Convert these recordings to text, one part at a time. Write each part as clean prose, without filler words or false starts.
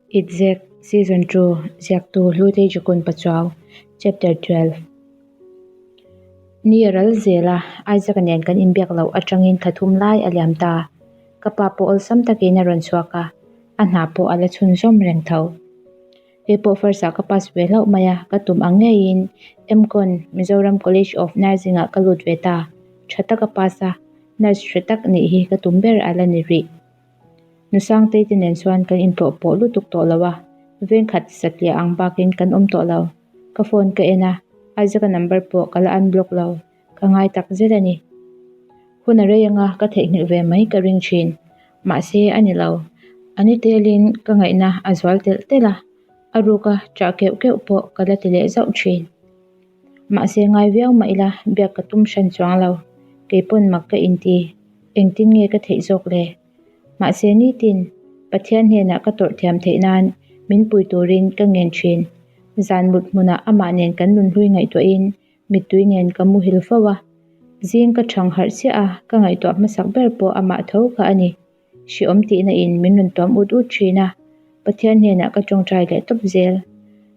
Itzek, Season 2, Ziaktu Hlutei Jukun Pachuau, Chapter 12 Ni a ral zel a, Isaac-a nen kan inbiak loh atangin thla thum lai a liam ta. Ka pa pawh awlsam takin a rawn chhuak a, a hna pawh a la chhunzawm reng tho. Kei pawh first ah ka pass ve hlauh mai a, ka tum ang ngeiin MCON, Mizoram College of Nursing ah ka lut ve ta. Tha taka pass a, nurse hre tak nih hi ka tum ber a la ni rih. Nu Sangtei te nen chuan kan intlawh pawh lutuk tawh lo a, vengkhat satliah ang bakin kan awm tawh lo. Ka phone ka en a, Isaac-a number pawh ka la unblock lo, ka ngai tak zet a ni. Hun a rei anga ka theihnghilh ve mai ka ring thin. Mahse a ni lo, a ni telin ka ngaihna a zual telh telh a, a ruka ṭah keuh keuh pawh ka la ti leh zauh thin. Mahse ngai viau mah ila biak ka tum hran chuang lo, kei pawn mak ka inti, engtin nge ka theih zawk le? Mahse nitin Pathian hnenah ka tawrh thiam theih nan min pui turin ka ngen thin. Zan mut hmunah amah nen kan nunhlui ngaihtuahin mittui nen ka muhil fo a. Zing ka thang harh chiah a, ka ngaihtuah hmasak ber pawh amah tho kha a ni. Hriawm tihna in min rawn tuam ut ut thin a, Pathian hnenah ka tawngtai leh tawp zel.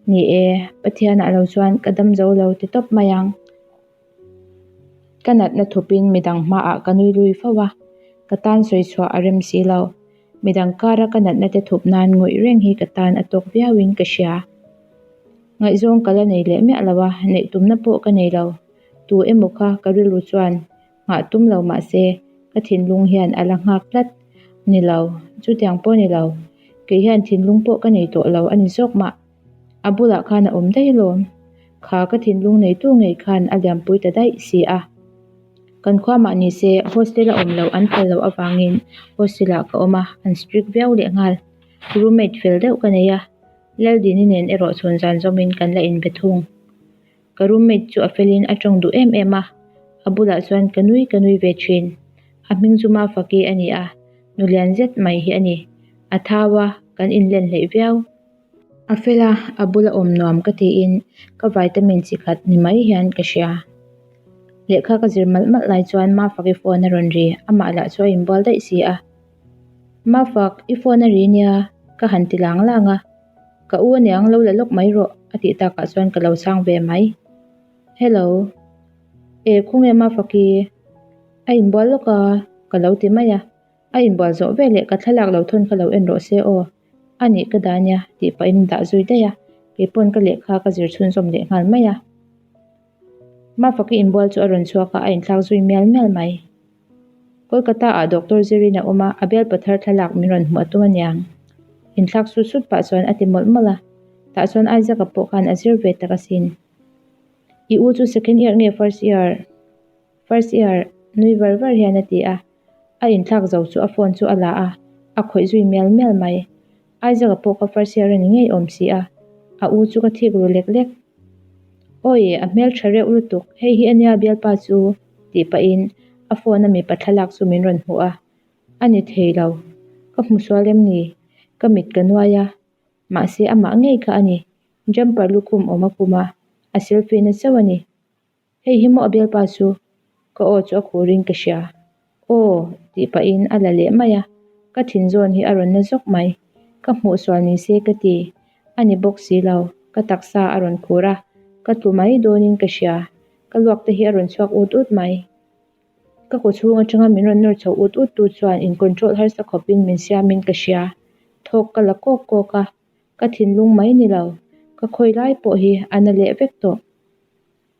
Ni e, Pathianah lo chuan ka dam zo lo ti tawp mai ang. Ka natna thupin midang hmaah ka nui lui fo a, ka tan sawi chhuah a rem si lo. Midang kara ka natna te thup nan ngawih reng hi ka tan a tawk viauin ka hria. Ngaihzawng ka la nei leh miah lo a, neih tumna pawh ka nei lo. Tu emaw kha ka rilru chuan nghah tum lo mah se ka thinlung hian a la nghak tlat. Ni lo, chutiang pawh ni lo. Kei hian thinlung pawh ka nei tawh lo a ni zawk mah. A bulah khan a awm daih alawm. Kha ka thinlung neitu ngei khan a liampui ta daih si a. Kan khua mah ni se hostel a awm loh an phal loh avangin hostel ah ka awm a, an strict viau leh nghal. Roommate fel deuh ka nei a, Laldini nen erawh chhun zan zawmin kan la inbe thung. Ka roommate chu a felin a tawng duh em em a, a bulah chuan ka nui ka nui ve thin. A hming chu Mafaki a ni a, nu lian zet mai hi a ni. A thau a, kan inlen hleih viau. A fel a, a bula awm nuam ka tiin ka vitamin chi khat ni mai hian ka hria. Lehkha ka zir malh malh lai chuan Mafaki phone a rawn ri, amah lah chu a inbual daih si a. Mafak, i phone a ri nia, ka han ti lang lang a. Ka u aniang lo la lawk mai rawh a tih takah chuan ka lo chhang ve mai. Hello. E khawnge Mafaki? A inbual lawk a, ka lo ti mai a. A inbual zawh veleh ka thlalak lo thawn kha lo en rawh se aw. A nih ka dah nia tih pahin dah zui daih a, keipawn ka lehkha ka zir chhunzawm leh nghal mai a. Mafaki inbual chu a rawn chhuak a, a inthlak zui mial mial mai. Kolkata ah Doctor Zirin a awm a, a bialpa thar thlalak min rawn hmuh a tum aniang. Inthlak sut sut pah chuan a ti mawlh mawlh a, tah chuan Isaac-a pawh khan a zir ve tak asin. I u chu second year nge first year? First year nui var var hian a ti a, a inthlak zo chu a phone chu a la a, a khawih zui mial mial mai. Isaac-a pawh ka first year a ni ngei awm si a, a u chu ka thik ru lek lek. Awi, a hmel tha reuh lutuk, hei hi ania bialpa chu tih pahin a phone a mipa thlalak chu min rawn hmuh a, a ni thei lo, ka hmu sual em ni? Ka mit ka nuai a, mahse amah ngei kha a ni, jumper lukhum awm a kum a, a selfie na chauh a ni. Hei hi maw a bialpa chu? Ka aw chu a khurin ka hria. Aw tih pahin a la leh mai a, ka thin zawn hi a rawn na zawk mai. Ka hmuh sual ni se ka ti. A ni bawk si lo, ka taksa a rawn khur a, ka tlu mai dawnin ka hria. Ka luak te hi a rawn chhuak ut ut mai. Ka kaw chhung atanga min rawn nawr chho ut ut tu chuan in control harsa khawpin min siamin ka hria. Thawk ka la kawk kawk a, ka thinlung mai ni lo, ka khawi lai pawh hi a na leh vek tawh.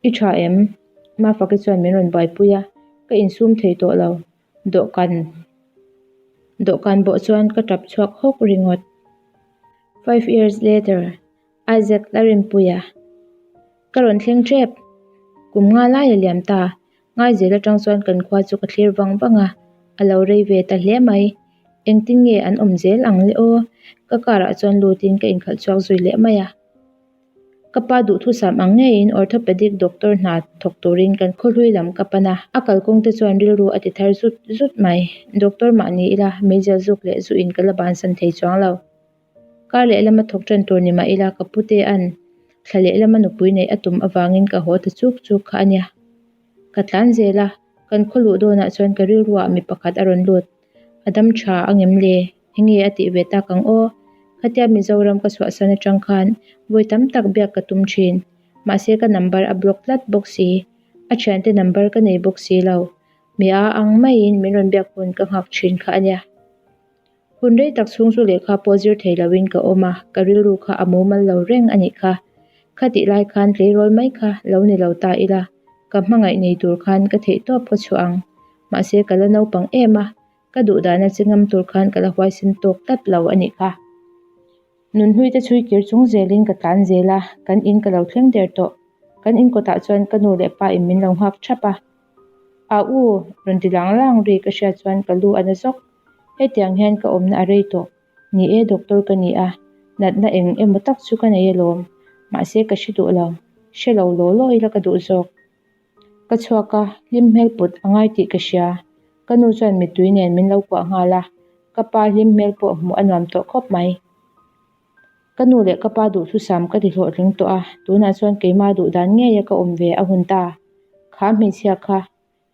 I tha em? Mafaki chuan min rawn buaipui a, ka insum thei tawh lo. Dawhkan dawhkan bawh chuan ka tap chhuak hawk ringawt. Five years later, Isaac la rinpui a. Ka rawn thleng tep. Kum nga lai a liam ta. Ngaizel atang chuan kan khua chu ka thlir vang vang a, a lo rei ve ta hle mai. Engtin nge an awm zel ang le aw? Ka car ah chuan lutin ka inkhalh chhuak zui leh mai a. Ka pa duhthusam ang ngeiin orthopedic doctor hna thawk turin kan khawhlui lam ka pan a, a kalkawng te chuan rilru a ti thar zut zut mai. Doctor mah ni ila, meizial zuk leh zu in ka la bansan thei chuang lo. Kar lehlama thawk tan tur ni mah ila ka pute an thla lehlama nupui neih a tum avangin ka haw ta chuk chuk kha a nia. Ka tlan zel a, kan khaw luh dawnah chuan ka rilruah mi pakhat a rawn lut. A dam tha a ngem le? Enge a tih ve tak ang aw? Khatia Mizoram ka chhuahsan atang khan vawi tam tak biak ka tum thin. Mahse ka number a block tlat bawk si. A thiante number ka nei bawk si lo. Mi a ang maiin min rawn biak hun ka nghak thin kha a nia. Hun rei tak chhung chu lehkha pawh zir thei loin ka awm a, ka rilru kha a mumal lo reng a nih kha. Khatih lai khan tleirawl mai kha lo ni lo ta ila, ka hmangaih nei tur khan ka theihtawp ka chhuah ang. Mahse ka la naupang em a, ka duhdahna che ngam tur khan ka la huaisen tawk tlat lo a nih kha. Nunhlui te chhui kir chung zelin ka tlan zel a, kan in ka lo thleng der tawh. Kan in kawtah chuan ka nu leh pa in min lo nghak thap a. A u, rawn ti lang lang ri ka hriat chuan ka lu a na zawk. Hetiang hian ka awmna a rei tawh. Ni e, doctor ka ni a, natna eng emaw tak chu ka nei alawm. Mahse ka hre duh lo. Hre lo law law ila ka duh zawk. Ka chhuak a, hlim hmel put a ngai tih ka hria. Ka nu chuan mittui nen min lo kuah nghal a, ka pa hlim hmel pawh hmuh a nuam tawh khawp mai. Ka nu leh ka pa duhthusam ka ti hlawhtling tawh a, tunah chuan keimah duh dan ngeia ka awm ve a hun ta. Kha hmeichhia kha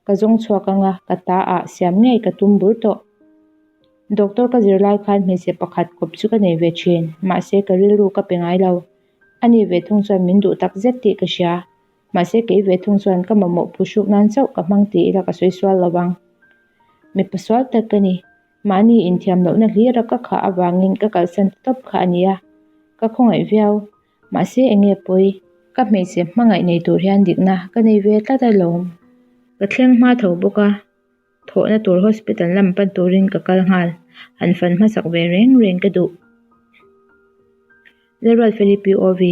ka zawng chhuak anga ka ta ah siam ngei ka tum bur tawh. Doctor ka zir lai khan hmeichhe pakhat kawp chu ka nei ve thin, mahse ka rilru ka pe ngai lo. Ani ve thung chuan min duh tak zet tih ka hria. Mahse kei ve thung chuan ka mamawh phuhruk nan chauh ka hmang ti ila ka sawi sual lo ang. Mipa sual tak ka ni. Mahni inthiam lohna hlira ka khah avangin ka kalsan ta tawp kha a nia. Ka khawngaih viau. Mahse enge pawi? Ka hmeichhe hmangaih nei tur hian dikna ka nei ve tlat alawm. Ka thleng hma tho bawk a, thawhna tur hospital lam pan turin ka kal nghal. Han fan hmasak ve reng reng ka duh. Lalruat Felipe OV.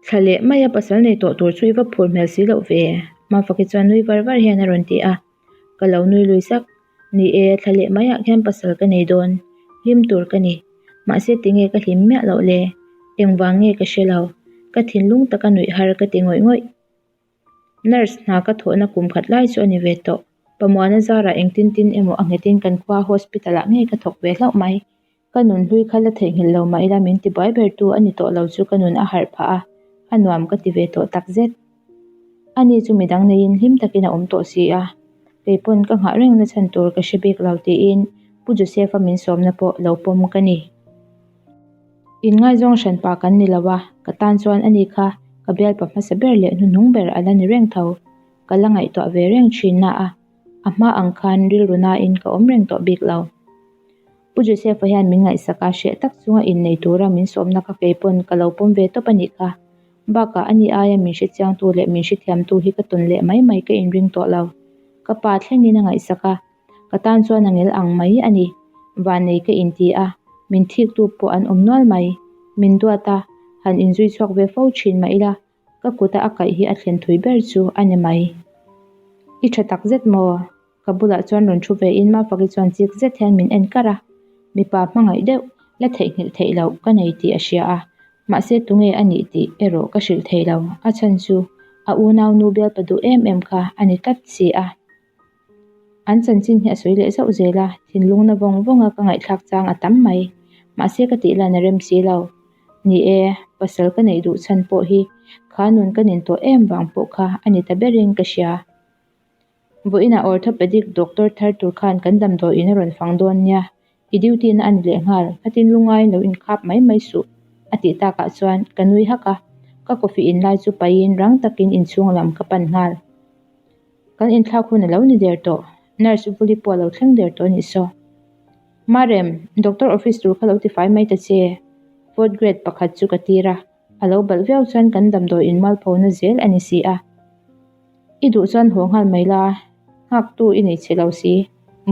Thla leh maia pasal nei tawh tur chu i va phur hmel si loh ve, Mafaki chuan nui var var hian a rawn ti a. Ka lo nui lui sak. Ni e, thla leh maiah khian pasal ka nei dawn. Hlim tur ka ni. Mahse tinge ka hlim miah loh le? Engvang nge ka hre lo. Ka thinlung taka nuih har ka ti ngawih ngawih. Nurse hna ka thawhna kum khat lai chu a ni ve tawh. Pamuana zarah engtin tin emaw a nghetin kan khua hospital ah ngei ka thawk ve hlauh mai. Ka nun hlui kha la theihnghilh lo mah ila min ti buai ber tu a ni tawh lo chu ka nun a harh phah a, a nuam ka ti ve tawh tak zet. Ani chu midang neiin hlim takin a awm tawh si a, kei pawn ka nghah reng na chhan tur ka hre bik lo tiin Pu Joseph-a min sawmna pawh lo pawm ka ni. Inngaizawng hranpa kan ni lo a, ka tan chuan ani kha ka bialpa hmasa ber leh hnuhnung ber a la ni reng tho. Ka la ngaihtuah ve reng thin na a, a hma ang khan rilru nain ka awm reng tawh bik lo. Pu Joseph-a hian min ngaihsak a, hreh tak chunga innei tura min sawmna kha kei pawn ka lo pawm ve tawp a nih kha. Bakah ani aia min hrechiangtu leh min hrethiamtu hi ka tawn leh mai mai ka inring tawh lo. Ka pa thlengin a ngaihsak a, ka tan chuan a ngel ang mai a ni. Vannei ka inti a, min thiktu pawh an awm nual mai. Min duat a, han inzui chhuak ve fo thin mah ila, ka kuta a kaih hi a thlen thui ber chu a ni mai. I tha tak zet maw? Ka bulah chuan rawn thu ve in Mafaki chuan chik zet hian min en kar a, mipa hmangaih deuh la theihnghilh theih loh ka nei tih a hria a, mahse tunge a nih tih erawh ka hrilh thei lo, a chhan chu a unau nu bialpa duh em em kha a ni tlat si a. An chanchin hi a sawi leh zauh zel a, thinlung na vawng vawng a ka ngaihthlak chang a tam mai, mahse ka tih lan a rem si lo. Ni e, pasal ka neih duh chhan pawh hi kha nun ka nin tawh em vang pawh kha a ni ta berin ka hria. Vawiinah orthopedic doctor thar tur khan kan damdawiin a rawn fang dawn nia, i duty na a ni leh nghal, khatin lungaiin lo inkhap mai mai suh, a tih takah chuan ka nui hak a, ka coffee in lai chu pahin rang takin inchhung lam ka pan nghal. Kan inthlak hun a lo ni der tawh, nurse Vuli pawh a lo thleng der tawh a nih saw. Marem, doctor office tur kha lo tifai mai ta che, fourth grade pakhat chu ka tir a, a lo balh viau chuan kan damdawiin mualphona zel a ni si a. I duh chuan haw nghal mai la, nghaktu i nei chhe lo si,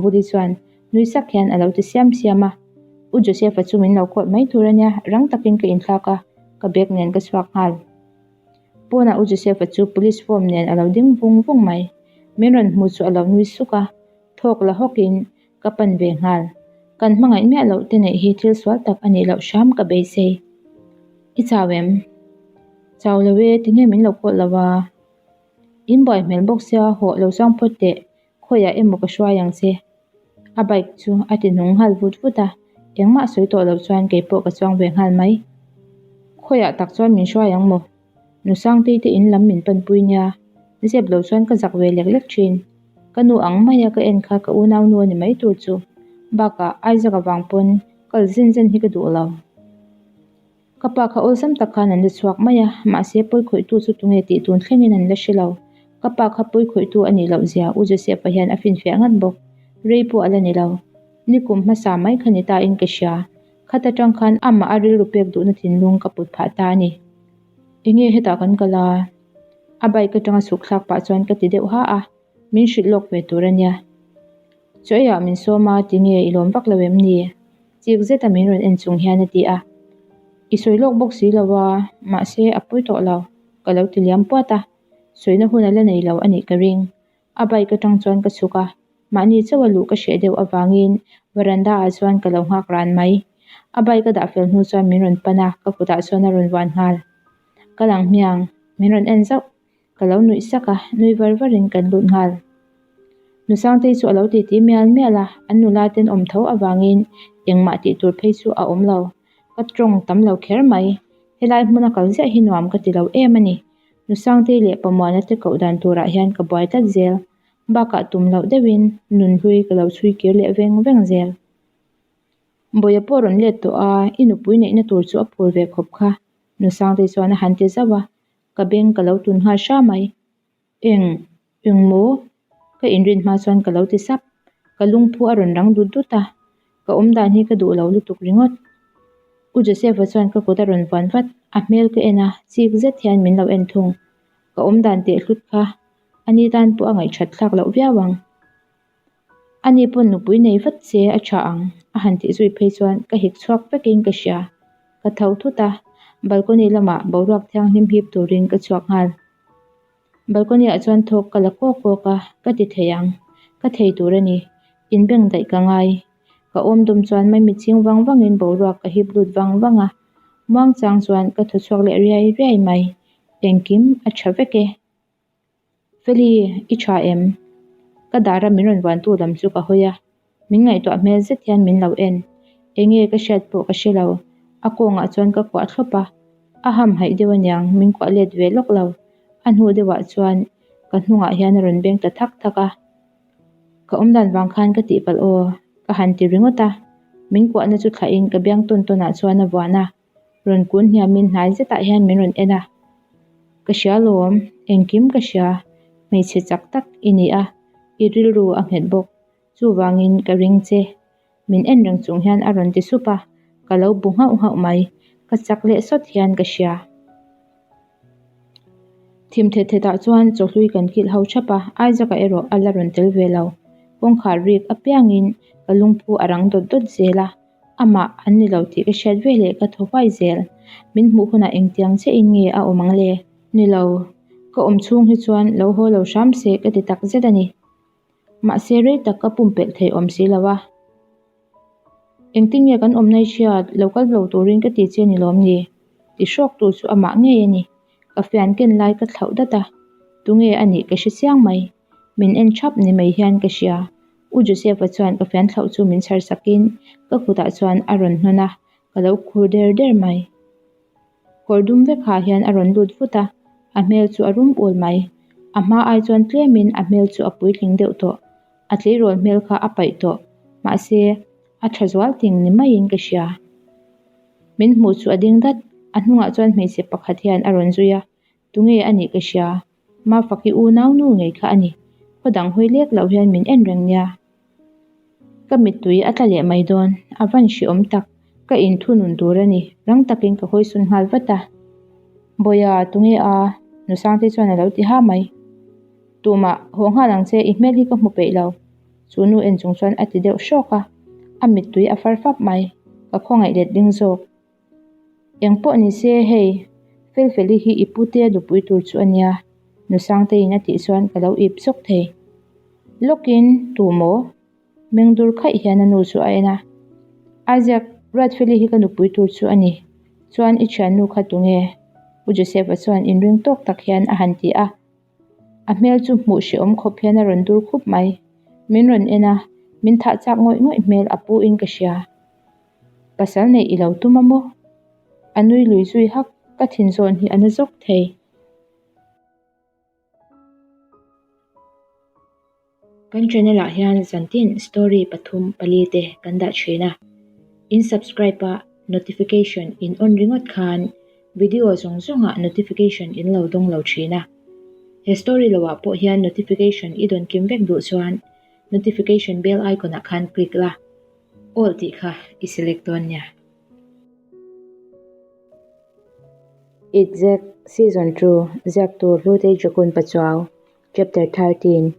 Vuli chuan nui sak hian a lo ti siam siam a. U Joseph-a chu min lo call mai tur a nia, rang takin ka inthlak a, ka bag nen ka chhuak nghal. Pawnah U Joseph-a chu police form nen a lo ding vung vung mai. Min rawn hmu chu a lo nui suk a, thawk la hawkin ka pan ve nghal. Kan hmangaih miah loh te neih hi thil sual tak a nih loh hram ka beisei. I chau em? Chau lo e, tinge min lo call lo a? In buai hmel bawk sia hawh lo chuang phawt teh, khawiah emaw ka hruai ang che. A bike chu a ti hnung nghal vut vut a, engmah sawi tawh loh chuan kei pawh ka chuang ve nghal mai. Khawiah tak chuan min hruai ang maw? Nu Sangtei te in lam min panpui nia, zep lo chuan ka zak ve lek lek thin. Ka nu ang maia ka en kha ka unau nu a ni mai tur chu. Bakah Isaac avang pawn Kal zen zen hi ka duh lo. Ka pa kha awlsam tak khan an la chhuak mai a, mahse pawi khawihtu chu tunge tih tun thlengin an la hre lo. Ka pa kha pawi khawihtu a nih loh zia U Joseph-a hian a finfiah ngat bawk. Rei pawh a la ni lo. Nikum hmasa mai kha ni ta in ka hria. Khat atang khan amah a rilru pek duhna thinlung ka put phah ta a ni. Enge hetah kan kal a? A bike atanga chhuk thlak pah chuan ka ti deuh ha a, min hrilh lawk ve tur a nia. Chaw eiah min sawm a, tinge i lawm vak lo em ni? Chik zeta min rawn en chung hian a ti a. I sawi lawk bawk si lo a, mahse a pawi tawh lo, ka lo ti liam puat a, sawina hun a la nei lo a nih ka ring. A bike atang chuan ka chhuk a, mahni chauh a luh ka hreh deuh avangin veranda ah chuan ka lo nghak ran mai. A bike a dah fel hnu chuan min rawn pan a, ka kutah chuan a rawn vuan nghal. Ka lang hmiang, min rawn en zauh. Ka lo nuih sak a, nui var varin kan lut nghal. Nusangtei chu a lo titi mial mial a, an nula tenawm tho avangin engmah tih tur phei chu a awm lo. Ka tawng tam lo kher mai. Helai hmuna kal ziah hi nuam ka ti lo em a ni. Nusangtei leh Pamuana te koh dan turah hian ka buai tlat zel. Bakah tum loh deuhin nunhlui ka lo chhui kir leh veng veng zel. Bawia pawh rawn let tawh a, i nupui neihna tur chu a phur ve khawp kha, Nusangtei chuan a han ti zauh a, ka beng ka lo tun nghal hra mai. Eng, eng maw? Ka inrin hma chuan ka lo ti sap. Ka lungphu a rawn rang dut dut a, ka awm dan hi ka duh lo lutuk ringawt. U Joseph-a chuan ka kut a rawn vuan vat, a hmel ka en a, chik zet hian min lo en thung. Ka awm dan teh hlut kha, ani tan pawh a ngaihthat thlak loh viau ang. Ani pawn nupui nei vat che a tha ang, a han tih zui phei chuan ka hik chhuak vekin ka hria. Ka tho thut a, balcony lamah boruak thianghlim hip turin ka chhuak nghal. Balcony ah chuan thawk ka la kawk kawk a, ka ti thei ang, ka thei tur a ni, inbeng daih ka ngai. Ka awm dawm chuan maimi ching vang vangin boruak ka hip lut vang vang a, muangchang chuan ka thaw chhuak leh riai riai mai, engkim a tha vek e. Feli, i tha em? Ka dara min rawn vuantu lam chu ka hawi a, min ngaihtuah hmel zet hian min lo en. Enge ka hriat pawh ka hre lo, a kawngah chuan ka kuah thlawp a, a hamhaih deuh aniang min kuah let ve lawk lo. A hnu deuhah chuan ka hnungah hian a rawn beng ta thak thak a, Ka awm dan vang khan ka tihpalh aw, ka han ti ringawt a, min kuahna chu thlahin ka biang tawn tawnah chuan a vuan a. Rawn kun hniamin hnai zetah hian min rawn en a, Ka hria lawm, engkim ka hria, hmeichhe chak tak i ni a, i rilru a nghet bawk, chuvangin ka ring che. Min en reng chung hian a rawn ti sup a, ka lo bu nghauh nghauh mai, ka chak leh sawt hian ka hria. Thim thet thetah chuan chawhlui kan kilh ho thap a, Isaac-a erawh a la rawn tel ve lo. Kawngkhar rik apiangin ka lungphu a rang dawt dawt zel a. Amah an ni lo tih ka hriat ve leh ka thaw huai zel. Min hmuh hunah engtiang chiahin nge a awm ang le? Ni lo, ka awm chhung hi chuan lo haw lo hram se ka ti tak zet a ni. Mahse rei tak ka pumpelh thei awm si lo a. Engtin nge kan awmna i hriat lo kal lo turin ka ti che ni lawm ni? Ti hrawk tu chu amah ngei a ni. Ka fian ken lai ka thlauh dat a, tunge a nih ka hre chiang mai. Min en thap ni mai hian ka hria. U Joseph-a chuan ka fian thlauh chu min chhar sakin ka kutah chuan a rawn hnawn a, ka lo khur der der mai. Kawr dum vek ha hian a rawn lut vut a, a hmel chu a rum ul mai. A hma ai chuan tlemin a hmel chu a puitling deuh tawh. A tleirawl hmel kha a paih tawh, mahse a tha zual ting ni maiin ka hria. Min hmuh chu a ding dat, a hnungah chuan hmeichhe pakhat hian a rawn zui a, tunge a nih ka hria. Mafaki unau nu ngei kha a ni. Khaw dang hawi lek loh hian min en reng nia. Ka mittui a tla leh mai dawn, a van hreawm tak. Ka inthunun tur a ni, rang takin ka hawi sun nghal vat a. Bawia, tunge a? Nusangte chuan a lo ti ha mai. Tumah, haw nghal ang che, i hmel hi ka hmu peih lo. Chu nu en chung chuan a ti deuh hrawk a, a mittui a far fap mai. Ka khawngaih let ding zawk. Eng pawh ni se hei, Felfeli hi i pute nupui tur chu a nia, Nusangteiin a tih chuan ka lo ip zawk thei. Lawkin, tu maw? Mengdur khaih hian a nu chu a en a. Isaac, Ruatfeli hi ka nupui tur chu a ni. Chuan i thiannu kha tunge? U Joseph-a chuan inring tawk tak hian a han ti a. A hmel chu hmuh hrehawm khawp hian a rawn dur khup mai. Min rawn en a, min thah chak ngawih ngawih hmel a pu in ka hria. Pasal neih i lo tum a maw? A nui lui zui hak, ka thin zawn hi a na zawk thei. Kan channel ah hian zantin story pathum pali te kan dah thin a. In subscribe a, notification in on ringawt khan video zawng zawngah notification in lo dawng lo thin a. He story loah pawh hian notification i dawn kim vek duh chuan notification bell icon ah khan click la, all tih kha i select dawn nia. Itzek Season 2 Ziaktu Hlutei Jakun Pachuau Chapter 13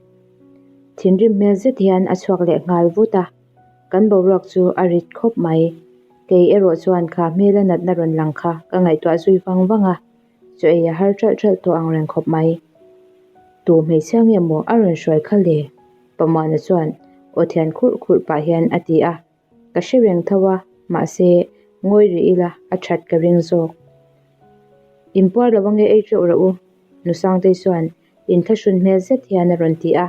Thinrim hmel zet hian a chhuak leh nghal vut a, kan boruak chu a rit khawp mai. Kei erawh chuan kha hmela natna rawn lang kha ka ngaihtuah zui vang vang a, chaw ei a har ṭalh ṭalh tawh ang reng khawp mai. Tu hmeichhia nge maw a rawn hruai kha le? Pamuana chuan aw thian khurh khurh pah hian a ti a. Ka hre reng tho a, mahse, ngawi rih ila a that ka ring zawk. Inpuar lo ange ei teuh rawh u, Nu Sangtei chuan inthlahrun hmel zet hian a rawn ti a.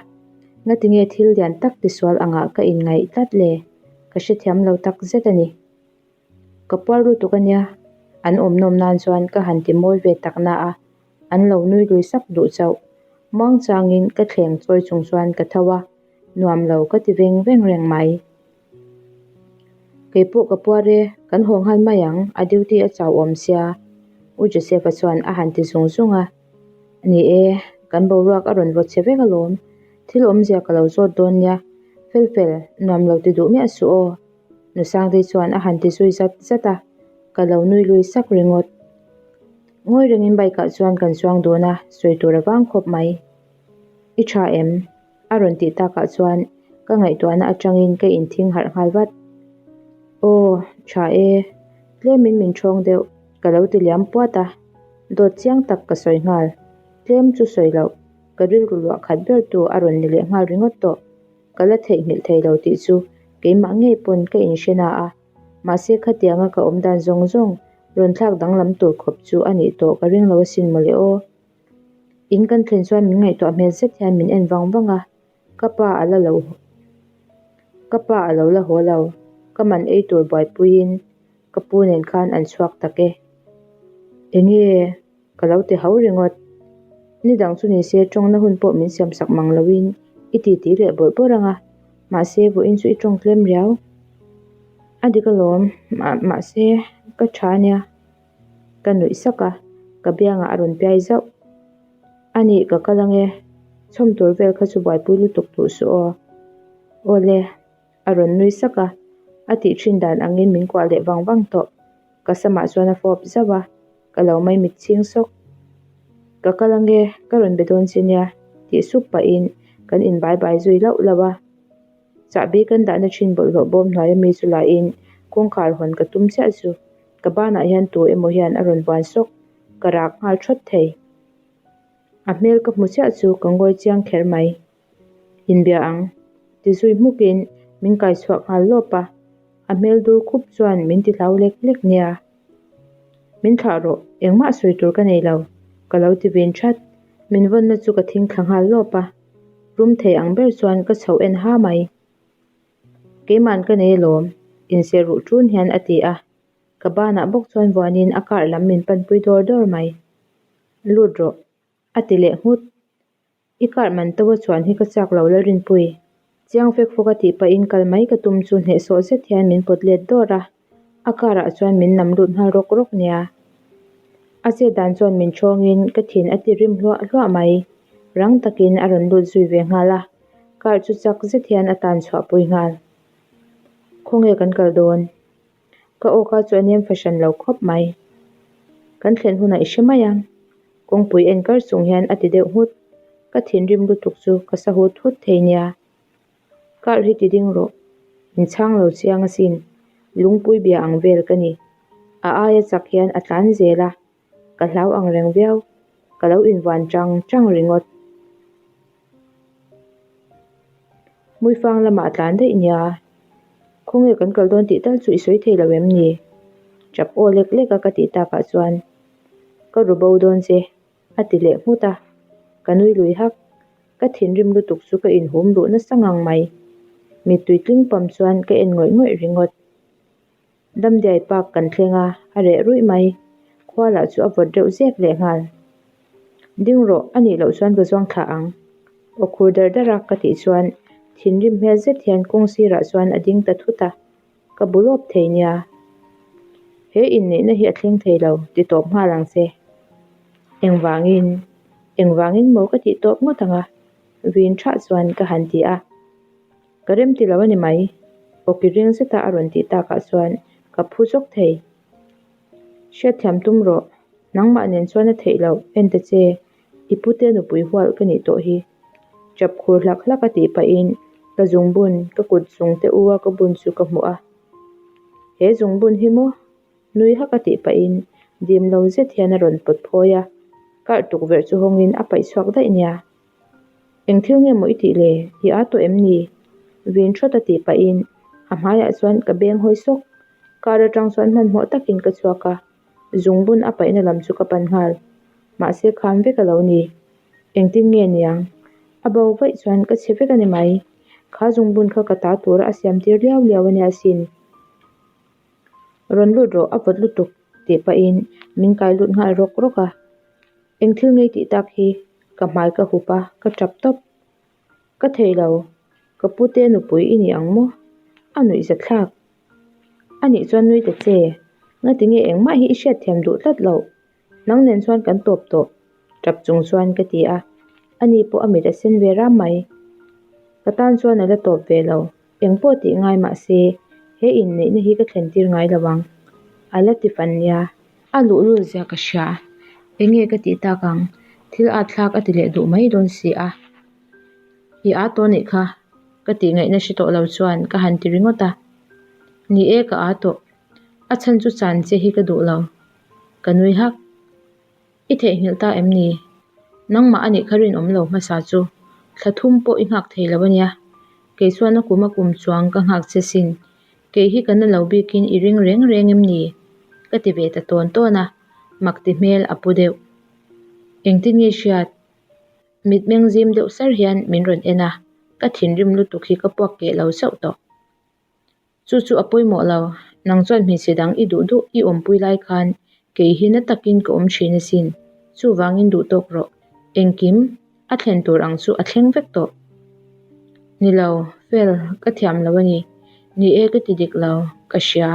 Ngatinge thil lian tak tisual angah ka inngaih tlat le? Ka hrethiam lo tak zet a ni. Ka puar lutuk a nia, an awm nawm nan chuan ka han ti mawi ve tak na a, an lo nui lui sak duh chauh. Muangchangin ka thleng chawi chung chuan ka tho a, nuam lo ka ti veng veng reng mai. Kei pawh ka puar e, kan haw nghal mai ang, a duty a chau awm sia, U Joseph-a chuan a han ti zung zung a. Ni e, kan boruak a rawn vawt che vek alawm, thil awmzia ka lo zawt dawn nia, fel fel, nuam lo ti duh miah suh aw, Nu Sangtei chuan a han ti zui zat zat a, ka lo nui lui sak ringawt. Ngawi rengin bike ah chuan kan chuang dun a, sawi tur a vang khawp mai. I tha em? A rawn tih takah chuan ka ngaihtuahna atangin ka inthing harh nghal vat. Aw, tha e. Tlemin min thawng deuh, ka lo ti liam puat a. Dawt chiang tak ka sawi nghal. Tlem chu sawi loh, ka rilru luah khat ber tu a rawn ni leh nghal ringawt tawh. Ka la theihnghilh thei lo tih chu keimah ngei pawn ka inhre na a. Mahse khatianga ka awm dan zawng zawng rawn thlak danglam tur khawp chu a nih tawh ka ring lo asin mawle aw. In kan thlen chuan min ngaihtuah hmel zet hian min en vang vang a, ka pa a la lo ka pa a lo la haw lo, ka man ei tur buaipuiin ka pu nen khan an chhuak tak e. Enge ka lo ti ho ringawt. Ni dang chu nise tawngna hun pawh min siam sak mang loin i ti ti leh bawrh bawrh ang a, mahse vawiin chu i tawng tlem riau. A dik alawm, mahse ka tha ania. Ka nuih sak a, ka biangah a rawn piai zauh. A nih ka kal ange, chhawm tur vel kha chu buaipui lutuk duh suh aw. Aw le, a rawn nui sak a, a tih thin dan angin min kuah leh vang vang tawh. Ka samah chuan a fawp zauh a, ka lo mai mit chhing sawk. Ka kal ange, ka rawn be dawn che nia, tih sup pahin kan inbai bai zui lauh lauh a. Chahbi kan dahna thin bawlhhlawh bawm hnuaia mi chu lahin kawngkhar hawn ka tum chiah chu. Ka banah hian tu emaw hian a rawn buan sawk, ka rak nghal thawt thei. A hmel ka hmu chiah chu ka ngawi chiang kher mai. Inbia ang, ti zui hmukin min kai chhuak nghal lawp a, a hmel dur khup chuan min ti hlau lek lek nia. Min thlah rawh, engmah sawi tur ka nei lo, ka lo ti vin that. Min vawnna chu ka thing thla nghal lawp a, rum thei ang ber chuan ka chho en ha mai. Keima'n ka nei alawm, inserh ruh ṭun hian a ti a. Ka banah bawk chuan vuanin a car lam min panpui dawr dawr mai. Lut rawh, a ti leh nghut. I car man to a chuan hi ka chak lo Lalrinpui. Chiang fek fawk a tih pahin kal mai ka tum chu hnehsawh zet hian min pawt let dawr a, a car ah chuan min nam lut nghal rawk rawk nia. A chet dan chuan min ṭhawngin ka thin a ti rim hluah hluah mai. Rang takin a rawn lut zui ve nghal a. Car chu chak zet hian a tan chhuah pui nghal. Khawnge kan kal dawn? Ka aw ka chu a nem fahran lo khawp mai. Kan thlen hunah i hre mai ang. Kawngpui en kar chung hian a ti deuh nghut. Ka thinrim lutuk chu ka sa hut hut thei nia. Car hi ti ding rawh. Min chhang lo chiang asin. Lungpui bia ang vel ka ni. A aia chak hian a tlan zel a. Ka hlau ang reng viau. Ka lo invuan chang chang ringawt. Hmuifang lamah a tlan daih nia. Khawnge kan kal dawn tih tal chu i sawi thei lo em ni? Chap aw lek lek a ka tih takah chuan ka ru bo dawn che a ti leh nghut a. Ka nui lui hak. Ka thinrim lutuk chu ka inhum luh nasa ngang mai. Mittui tling pam chuan ka en ngawih ngawih ringawt. Damdiai Park kan thleng a, a reh ruih mai. Khua lah chu a vawt reuh zek leh nghal. Ding rawh, a nih loh chuan ka zuang thlah ang. Aw khur dar dar a ka tih chuan thinrim hmel zet hian kawng sirah chuan a ding ta thut a. Ka bu lawp thei nia. He inneihna hi a thleng thei lo, ti tawp nghal ang che. Engvangin? Engvangin maw ka tih tawp ngawt ang a? Vin thah chuan ka han ti a. Ka rem ti lo a ni mai. Awki ring zeta a rawn tih takah chuan ka phu zawk thei. Hriatthiam tum rawh. Nangmah nen chuan a theih loh, en ta che. I pute nupui hual ka nih tawh hi. Chap khur hlak hlak a tih pahin ka zungbun, ka kut zung te u a ka bun chu ka hmuh a. He zungbun hi maw? Nui hak a tih pahin dim lo zet hian a rawn pawt phawi a, kar tukverh chu hawngin a paih chhuak daih nia. Eng thil nge maw i tih le? I â tawh em ni? Vin thawt a tih pahin a hmaiah chuan ka beng hawi sawk. Kar atang chuan hmanhmawh takin ka chhuak a, zungbun a paihna lam chu ka pan nghal. Mahse kham vek a lo ni. Engtin nge niang? A bo vaih chuan ka chhe vek a ni mai. Kha zungbun kha ka ta tura a siam tir liau liau a nia sin. Rawn lut rawh, a vawt lutuk tih pahin min kai lut nghal rawk rawk a. Eng thil ngei tih tak hi ka hmai ka hup a, ka tap tawp. Ka thei lo, ka pute nupui i ni ang maw? A nuih za thlak. A nih chuan nui ta che, ngati nge engmah hi i hriatthiam duh tlat loh? Nang nen chuan kan tawp tawh, tap chung chuan ka ti a. Ani pawh a mit a sen ve ram mai. Ka tan chuan a la tawp ve lo. Eng pawh tih ngai mah se, he inneihna hi ka thlen tir ngai lo ang. A la ti fan nia. A luhlul zia ka hria. Enge ka tih tak ang? Thil at thlak a ti leh duh mai dawn si a. I â tawh nih kha, ka tih ngaihna hre tawh lo chuan ka han ti ringawt a. Ni e, ka â tawh. A chhan chu chan che hi ka duh lo. Ka nui hak. I theihnghilh ta em ni? Nangmah a nih kha rinawm lo hmasa chu thla thum pawh i nghak thei lo a nia. Kei chuan a kum a kum chuang ka nghak che sin. Kei hi ka na lo bikin i ring reng reng em ni? Ka ti ve ta tawn tawn a, mak ti hmel a pu deuh. Engtin nge hriat? Mitmeng zim deuh sar hian min rawn en a, ka thinrim lutuk hi ka puak keh lo chauh tawh. Chu chu a pawimawh lo, nang chuan hmeichhe dang i duh duh i awmpui lai khan kei hi na takin ka awm thin asin, chuvangin duh tawk rawh. Engkim a thlen tur ang chu a thleng vek tawh. Ni lo, fel, ka thiam lo a ni. Ni e ka ti dik lo, ka hria,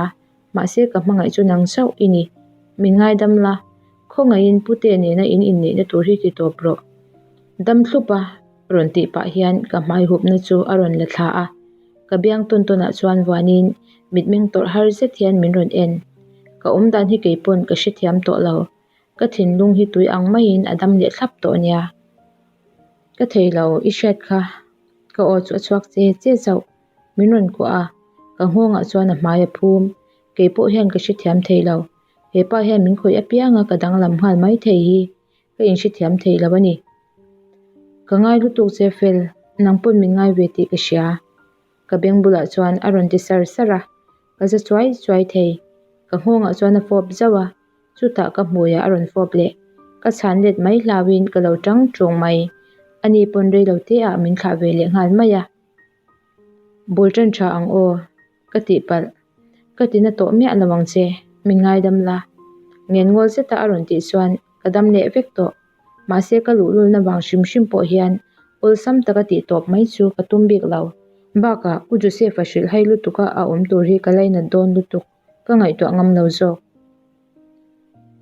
mahse ka hmangaih chu nang chauh i ni. Min ngaidam la, khawngaihin pute nena in inneihna tur hi ti tawp rawh. Dam thlup a rawn tih pah hian ka hmai hupna chu a rawn la thla a. Ka biang tawn tawnah chuan vuanin mitmeng tawrh har zet hian min rawn en. Ka awm dan hi keipawn ka hrethiam tawh lo. Ka thinlung hi tui ang maiin a dam leh thlap tawh nia. Ka thei lo, i hriat kha. Ka aw chu a chhuak che che chauh. Min rawn kuah a, ka nghawngah chuan a hmai a phum. Keipawh hian ka hrethiam thei lo. Hepa hian min khawih apianga ka danglam nghal mai thei hi. Ka inhrethiam thei lo a ni. Ka ngai lutuk che fel, nang pawn min ngai ve tih ka hria. Ka beng bulah chuan a rawn ti sar sar a, ka za chuai chuai thei. Ka nghawngah chuan a fawp zauh a, chutah ka hmuiah a rawn fawp leh. Ka chhan let mai hlauhin ka lo tang ṭung mai. Ani pawn rei lo te ah min thlah ve leh nghal mai a. Bul ṭan ṭha ang aw. Ka tihpalh. Ka ti na tawh miah lo ang che, min ngaidam la. Ngenngawlh zeta a rawn tih chuan ka dam leh vek tawh. Mahse ka luhlulna vang hrim hrim pawh hian awlsam taka tih tawp mai chu ka tum bik lo. Bakah U Joseph-a hrilh hai lutuka a awm tur hi ka lainat dawn lutuk, ka ngaihtuah ngam lo zawk.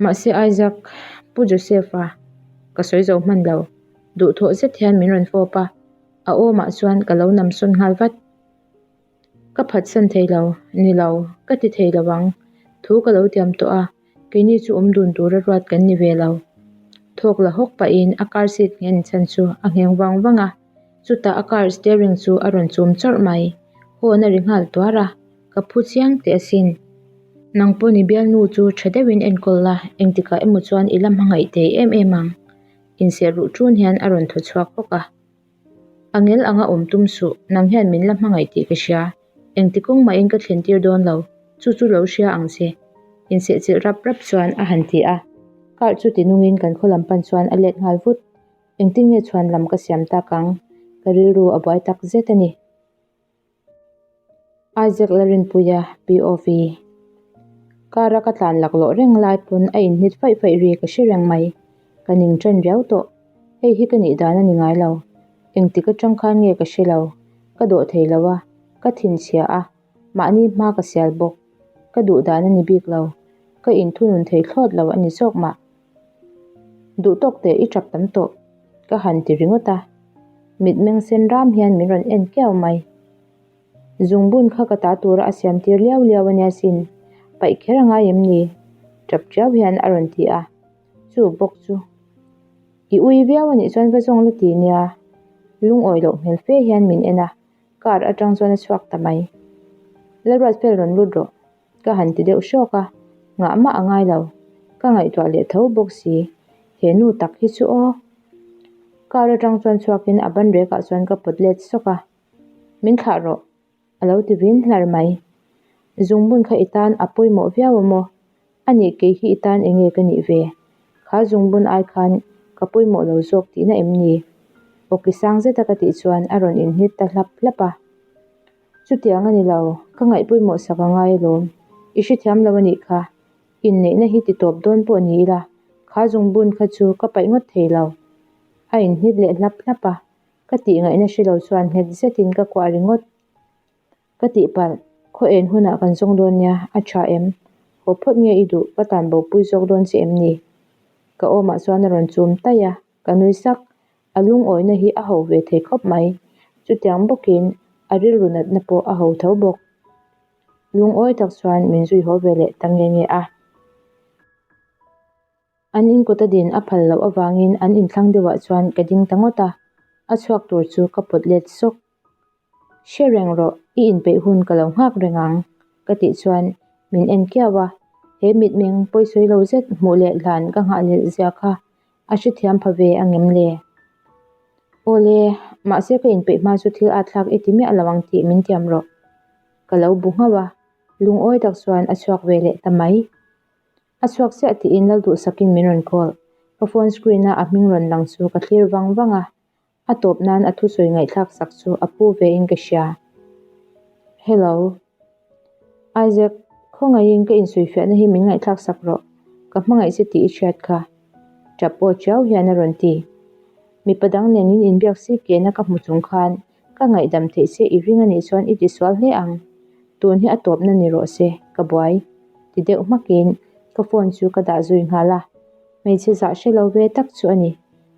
Mahse Isaac, Pu Joseph-a ka sawi zo hman lo. Duhthawh zet hian min rawn fawp a, a awmah chuan ka lo namsawn nghal vat. Ka phatsan thei lo, ni lo, ka ti thei lo ang. Thu ka lo tiam tawh a, keini chu awm dun tura ruat kan ni ve lo. Thawk la hawk pahin a car seat nghen chhan chu a ngheng vang vang a, chutah a car steering chu a rawn chum chawrh mai. Horn a ri nghal tuar a, ka phu chiang teh asin. Nang pawh ni bialnu chu tha deuhin enkawl la, engtikah emaw chuan i la hmangaih thei em em ang. Inserh ruh ṭun hian a rawn thaw chhuak hawk a. A ngel anga awm tum suh, nang hian min la hmangaih tih ka hria. Engti kawng mahin ka thlen tir dawn lo, chu chu lo hria ang che. Insehchilh rap rap chuan a han ti a. Car chu ti nungin kan khaw lam pan chuan a let nghal vut. Engtin nge chhuan lam ka siam tak ang? Ka rilru a buai tak zet a ni. Isaac Larinpuia, POV. Car a ka tlan laklawh reng lai pawn a inhnit faih faih ri ka hre reng mai. Ka ning ṭan riau tawh. Hei hi ka nih dan a ni ngai lo. Engtik aṭang khan nge ka hre lo. Ka dawh thei lo a, ka thinchhia a. Mahni hma ka sial bawk. Ka duh dan a ni bik lo. Ka inthunun thei thlawt lo a ni zawk mah. Duh tawk teh i tap tam tawh ka han ti ringawt a. Mitmeng sen ram hian min rawn en kiau mai. Zungbun kha ka ta tura a siam tir liau liau a nia sin. Paih kher a ngai em ni? Tap tiau hian a rawn ti a. Chu bawk chu i ui viau a nih chuan va zawng la ti nia. Lungawi loh hmel fe hian min en a, car atang chuan a chhuak ta mai. Lalruatfel rawn lut rawh. Ka han ti deuh hrawk a, ngah mah a ngai lo. Ka ngaihtuah leh tho bawk si, he nu tak hi chu aw. Car atang chuan chhuakin a ban rekah chuan ka pawt let sawk a, Min thlah rawh, a lo ti vin hlar mai. Zungbun kha i tan a pawimawh viau a maw? A nih kei hi i tan enge ka nih ve? Kha zungbun ai khan ka pawimawh lo zawk tihna em ni? Awki sang zeta ka tih chuan a rawn inhnit ta hlap hlap a. Chutiang a ni lo, ka ngaih pawimawh sak a ngai alawm. I hrethiam lo a nih kha. Inneihna hi ti tawp dawn pawh ni ila, kha zungbun kha chu ka paih ngawt thei lo. A inhnit leh hlap hlap a, ka tih ngaihna hre lo chuan nghet zetin ka kuah ringawt. Ka tihpalh, khaw en hunah kan zawng dawn nia, a tha em? Haw phawt nge i duh, ka tan bopui zawk dawn che em ni? Ka awmah chuan a rawn chum taih a, ka nui sak. A lungawina hi a ho ve thei khawp mai. Chutiang bawkin a rilru natna pawh a ho tho bawk. Lungawi tak chuan min zui haw ve leh ta nge nge a. An inkawt a din a phal loh avangin an inthlang deuhah chuan ka ding ta ngawt a, a chhuak tur chu ka pawt let sawk. Hre reng rawh, i inpeih hun ka lo nghak reng ang, ka tih chuan min en kiau a, he mitmeng pawisawi lo zet hmuh leh hlan ka nghahhlelh zia kha a hrethiam pha ve angem le? Awle, mahse ka inpeih hma chu thil at thlak i ti miah lo ang tih min tiam rawh. Ka lo bu nghauh a, lungawi tak chuan a chhuak ve leh ta mai. A chhuak chiah tiin Lalduhsakin min rawn call. Ka phone screen a a hming rawn lang chu ka thlir vang vang a, A tawp nan a thusawi ngaihthlak sak chu a pu ve in ka hria. Hello. Isaac, khawngaihin ka insawifiahna hi min ngaihthlak sak rawh. Ka hmangaih che tih i hriat kha. Tap aw chiau hian a rawn ti. Mipa dang nen in inbiak si kena ka hmu chung khan ka ngaihdam theih che i ring anih chuan i tisual hle ang. Tun hi a tawpna ni rawh se, ka buai. Ti deuh hmakin ka phone chu ka dah zui nghal a. Hmeichhe zah hre lo ve tak chu a ni.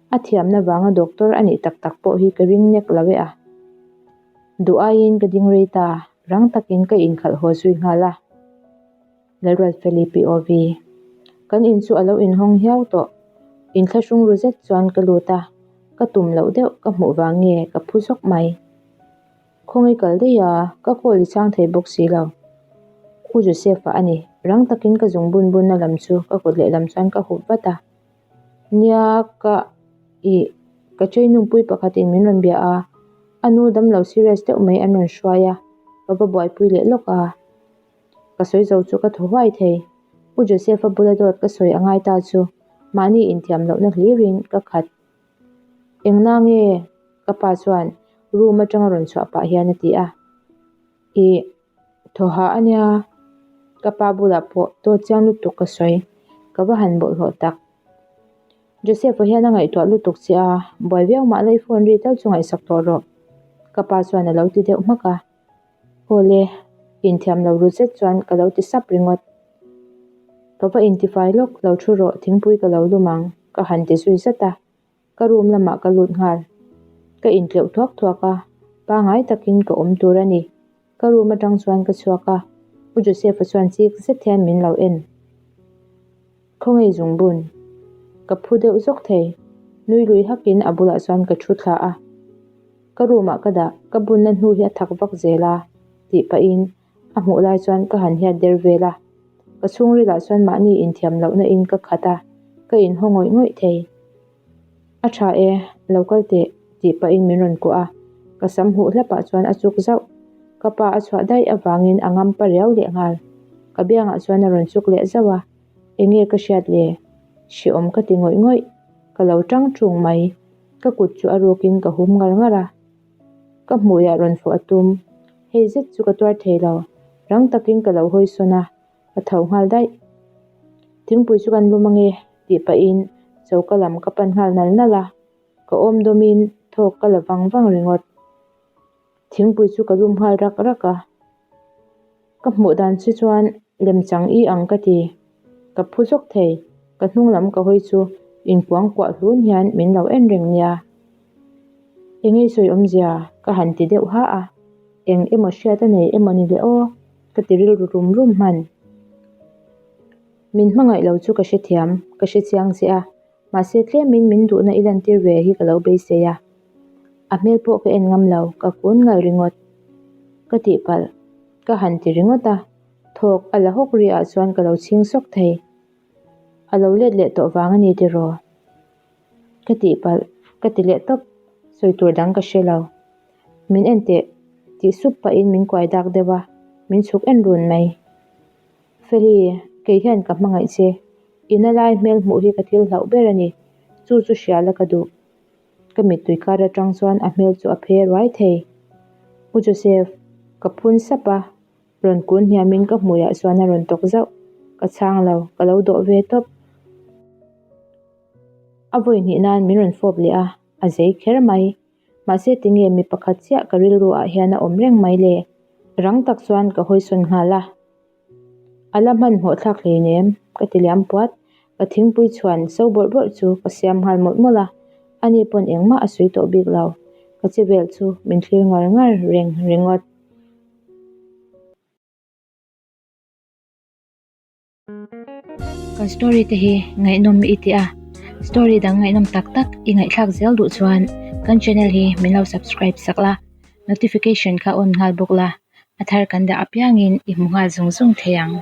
A thiamna vanga doctor a nih tak tak pawh hi ka ring nek lo e a. Duh aiin ka ding rei ta, rang takin ka inkhalh haw zui nghal a. Lalruatfeli POV. Kan in chu a lo inhawng hiau tawh. Inthlahrung ru zet chuan ka lut a, ka tum loh deuh ka hmuh vang nge ka phu zawk mai. Khawngaih kal daih a, ka call i chhang thei bawk si lo. U Joseph-a a ni, rang takin ka zung bun bunna lam chu ka kut lehlam chuan ka hup vat a. Nia ka ih ka trainungpui pakhatin min rawn bia a, a nu damlo serious deuh mai an rawn hruai a, ka va buaipui leh lawk a. Ka sawi zo chu ka thaw huai thei. U Joseph-a bula dawt ka sawi a ngai ta chu mahni inthiam lohna hlirin ka khat. Engna nge? Ka pa chuan room atanga rawn chhuah pah hian a ti a. Ih. Thaw hah a nia, ka pa bulah pawh dawt chiang lutuk ka sawi, ka va han bawlhhlawh tak. Joseph-a hian a ngaihtuah lutuk che a, buai viau mah la i phone ri tal chu ngaihsak tawh rawh, ka pa chuan a lo ti deuh hmak a. Aw le, inthiam lo ru zet chuan ka lo ti sap ringawt. Ka va intifai lawk, lo thu rawh, thingpui ka lo lum ang, ka han ti zui zat a. Ka room lamah ka lut nghal. Ka intleuh thuak thuak a, pangai takin ka awm tur a ni. Ka room atang chuan ka chhuak a, U Joseph-a chuan chik zet hian min lo en. Khawngaih zungbun. Ka phu deuh zawk thei. Nui lui hakin a bulah chuan ka thu thla a. Ka room ah ka dah, ka bunna hnu hi a thak vak zel a, tih pahin a hmuh lai chuan ka han hiat der vel a. Ka chhungrilah chuan mahni inthiam lohna in ka khat a, ka inhaw ngawih ngawih thei. A tha e, lo kal teh, tih pahin min rawn kuah a, ka sam huh hlapah chuan a chuk zauh. Ka pa a chhuah daih avangin a ngam pa riau leh nghal. Ka biangah chuan a rawn chuk leh zauh a, enge ka hriat le? Hreawm ka ti ngawih ngawih. Ka lo tang tung mai. Ka kut chu a rukin ka hum ngar ngar a. Ka hmuiah rawn fawh a tum. Hei zet chu ka tuar thei lo. Rang takin ka lo hawi sawn a, ka tho nghal daih. Thingpui chu kan lum ange tih pahin choka lam ka pan nghal nal nal a, ka awm dawmin thawk ka la vang vang ringawt. Thingpui chu ka lum nghal rak rak a. Ka hmuh dan che chuan lemchang i ang ka ti. Ka phu zawk thei, ka hnung lam ka hawi chu inkuang kuah hlun hian min lo en reng nia. Engei sawi awmzia ka han ti deuh ha a, eng emaw hriat a nei emaw ni le aw ka ti rilru rum rum hman. Min hmangaih lo chu ka hrethiam, ka hrechiang che a, Mahse tlemin min duhna i lantir ve hi ka lo beisei a, a hmel pawh ka en ngam lo, ka kun ngal ringawt. Ka tihpalh, ka han ti ringawt a, thawk a la hawk ri ah chuan ka lo chhing sawk thei. A lo let leh tawh vang a ni tiraw? Ka tihpalh, ka ti leh tawp, sawi tur dang ka hre lo. Min en teh, tih sup pahin min kuai dak deuh a, min chhuk en run mai. Feli, kei hian ka hmangaih che. I na lai hmel hmuh hi ka thil hlauh ber a ni. Chu chu hria la ka duh. Ka mittui kar atang chuan a hmel chu a phe ruai thei. U Joseph, ka phun sap a, rawn kun hniamin ka hmuiah chuan a rawn tawk zauh. Ka chhang lo, ka lo dawh ve tawp. A vawi hnih nan min rawn fawp leh a, a zei kher mai. Mahse tinge mi pakhat chiah ka rilru ah hian a awm reng mai le? Rang tak chuan ka hawi sawn nghal a. A la hmanhmawh thlak hleinem, ka ti liam puat. Ka thingpui chhuan so bawrh bawrh chu ka siam nghal mawlh mawlh a, ani pawn engmah a sawi tawh bik lo. Ka che vel chu min thlir ngar ngar reng ringawt. Kan story te hi ngaihnawm i ti a, story dang ngaihnawm tak tak i ngaihthlak zel duh chuan kan channel hi min lo subscribe sak la, notification kha on nghal bawk la, a thar kan dah apiangin i hmu nghal zung zung thei ang.